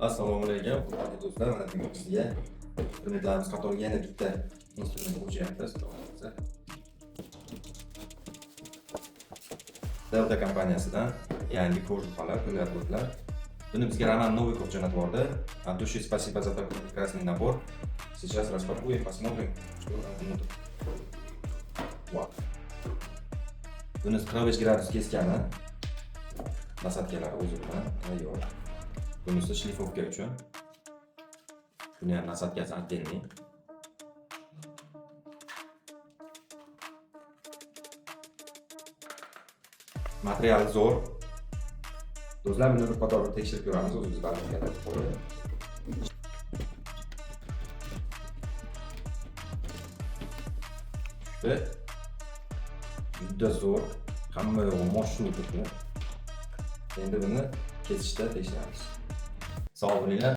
Assalomu alaykum, hurmatli do'stlar. Mana bugun sizga instrumentlarimiz qatoriga yana bitta instrument qo'shyapmiz, xudo xohlasa. Delta kompaniyasidan yangi кожуха lar qo'lyaptilar. Buni bizga Roman Novikov jo'natib yubordi. От души спасибо за такой прекрасный набор. Сейчас распакуем, посмотрим, что там внутри. Вау. Buni 45 gradus keskani. Насадка lari o'zi bilan tayyor. Bunisi шлифовка uchun. Buni ham насадка si отдельный. Material zo'r. Do'stlar, buni bir qator tekshirib ko'ramiz, o'zimiz barmoqlar qo'yib. Tushdi. Juda zo'r. Hamma yog'i мощный turibdi. Endi buni kesishda tekshiramiz. Sog' bo'linglar.